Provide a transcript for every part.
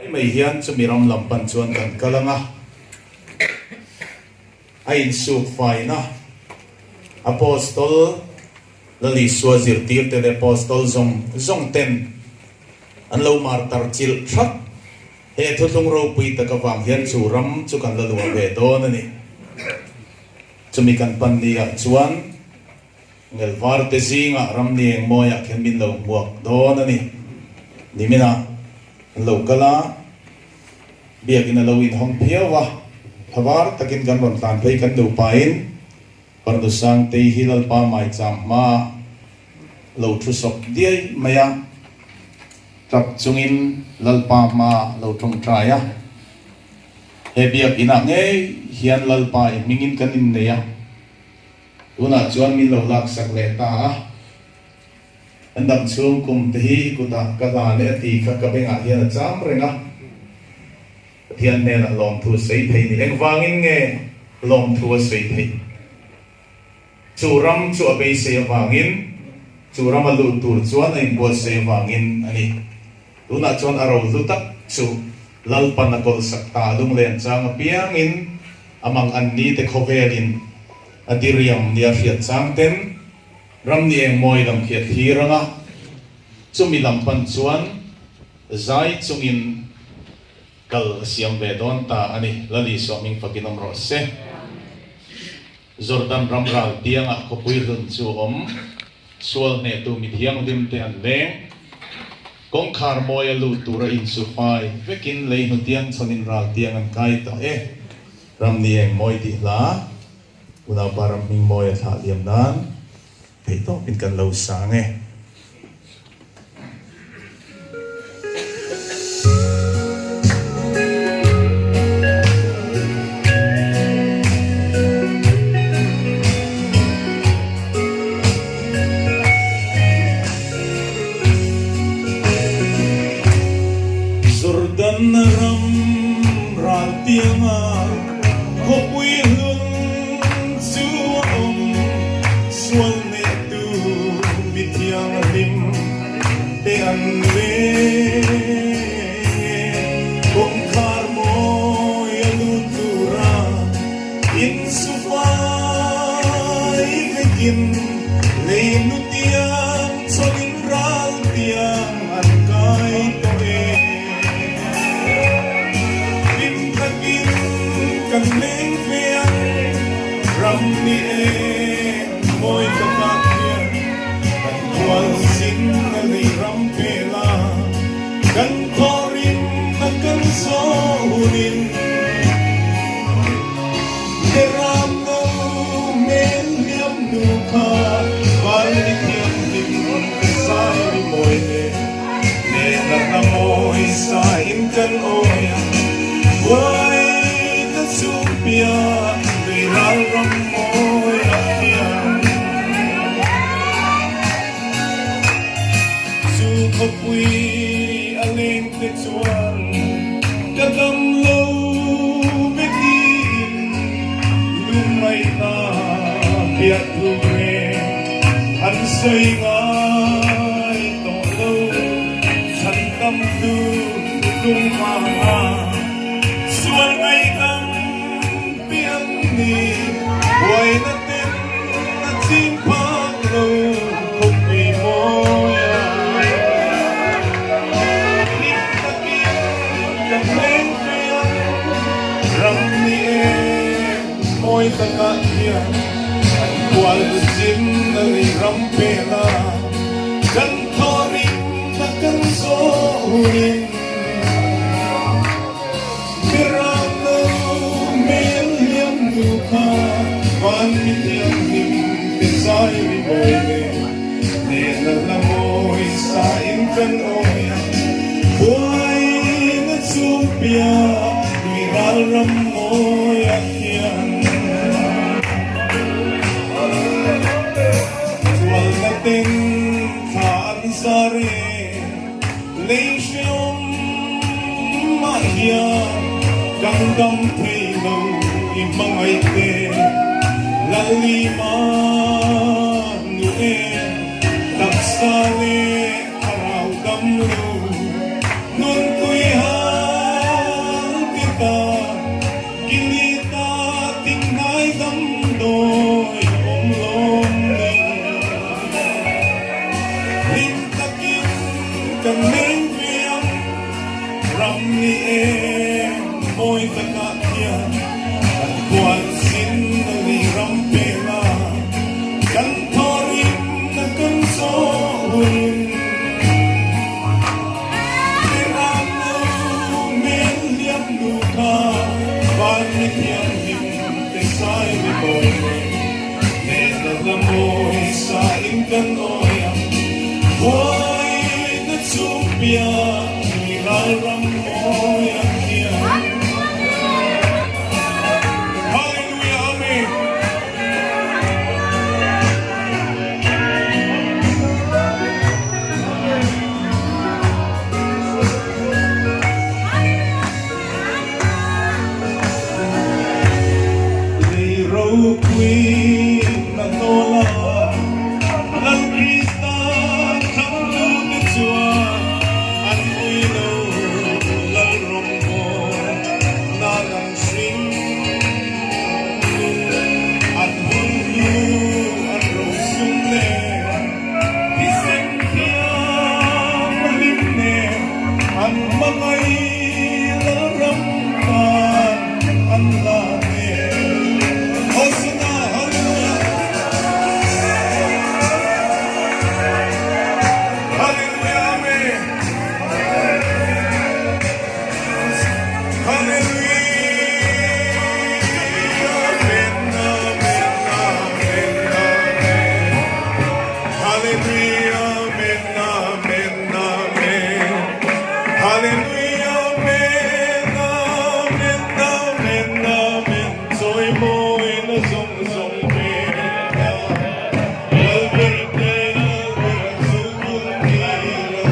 Mai mai hian chumi ram lam pan chuan kan kal ang a, a insuk faina Apostol Lal Isua zirtirte leh Apostol zawng zawng ten an lo martar chilh thak. He thuthlung ropui tak avang hian chu ram chu kan la luah ve dawn a ni. Chumi kan pan ni ah chuan Ngelvar te zingah ram ni eng mawiah khian min lo hmuak dawn a ni. Niminah an lo kal a, biakin a lo inhawng phiau a, thlavar takin kan rawn tlan phei kan nupain Parnu Sangtei hi Lalpa maicham hma lo thu sawp diai mai a, tap chungin Lalpa hma lo tawngtai a. He biakinah ngei hian Lalpa i hmingin kan innei a. Tunah chuan min lo laksak leh ta a, Kan dam chhung kum te hi i kutah ka hlan e a ti kha ka bengah hian a cham reng a. Pathian hnenah lawmthu a sawi thei ni. Engvangin nge lawmthu a sawi theih? Chu ram chu a beisei avangin, chu rama lut tur chuan a inbuatsaih avangin a ni. Tunah chuan a rohlu tak chu Lalpan a kawlhsak ta a lunglen chang apiangin a mang an ni te khawvelin a diriam nia hriat chang ten ram ni eng mawi lam khi a thlir ang a, chumi lam pan chuan zai chungin kal a siam ve dawn ta a ni. Lal Isua hming fakin awm rawh se. Jordan ram ral tiangah khawpui hlun chu awm, sual hnehtu mi thianghlim te an leng. Kawngkhar mawi a lut tura insu fai vekin lei hnutiang chhawnin ral tiang an kai tawh e. Ram ni eng mawi tih hla, unaupa ram hming mawi a thlah liam nan theihtawpin kan lo sang e. Jordan ram ral tianga khawpui hlun chu a awm sual nehtu mi thianghlim te an leng e. Kawngkhar mawi a lut tura insufai vekin lei nu tiang chawlin ral tiang an kai tawh e. Hlim takin kan leng ve ang ram ni eng mawi takah hian kan kual zin a lei ram pela kan thawhrim a kan zawh hunin He ram no hmel hliam nu kha van ni thianghlim zai ri mawi le nena hla mawi sain kan awi a, buai na chhung piah lui ral ram mawi a thiam. Chu khawpui a leng te chuan ka dam lo ve tiin lungngaihna piah thu reng an sawi ngai tawh lo. Chhan tam tu tung vanga sual ngaihdam piang ni buaina ten a chim phak lo khawpui mawi a. Hlim takin kan leng ve ang ram ni eng mawi takah hian an kual zin a lei ram pela kan thawhrim na kan zawh hunin. Mirang lo hmel hliam nu kha van mi thianghlim te zai ri mawi le nena hla mawi sa in kan awi a buai na chung piah tui ral ram mawi ah hian chual na teng thla an zar e. Lei hreawm mah hian kan dam thei lo i hmangaih te Lalima nu e taksa leh thlarau dam lo nun tui hai. kan leng ve ang. Ram ni eng mawi takah khian kan khual sin a ni ram pela kan thawhrimna kan zawh hun. Ram lo mel liam nu kha van mi thianghlim te sai ni mawi nen nehna la mawi sa in kan awi ang. Huaina chu piah mi ral ram mawi a khian. Hallelujah Amen. Lei ropui na tawl a, Lal Krista thangtute chuan an ui lo Lal rawngbawl nan an hring an hun hlu an rosum nen thisen thiam a hlim nen an hmangaih Lal ram tan an la nen. Hosanna Hallelujah Hallelujah Amen Hallelujah Amen Amen Amen Amen Hallelujah Amen Amen Amen Hallelujah Amen Amen Amen Amen Chawimawina zawng zawng pek a Lalber te Lalber chu hun ni lo.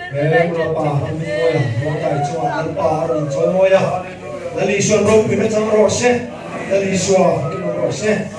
He Lalpa Ramhnuaia Rawngtai chungah Lalpa a rawn inchawimawi a, Lal Isua'n ropuina chang rawh se, Lal Isua fakin awm rawh se.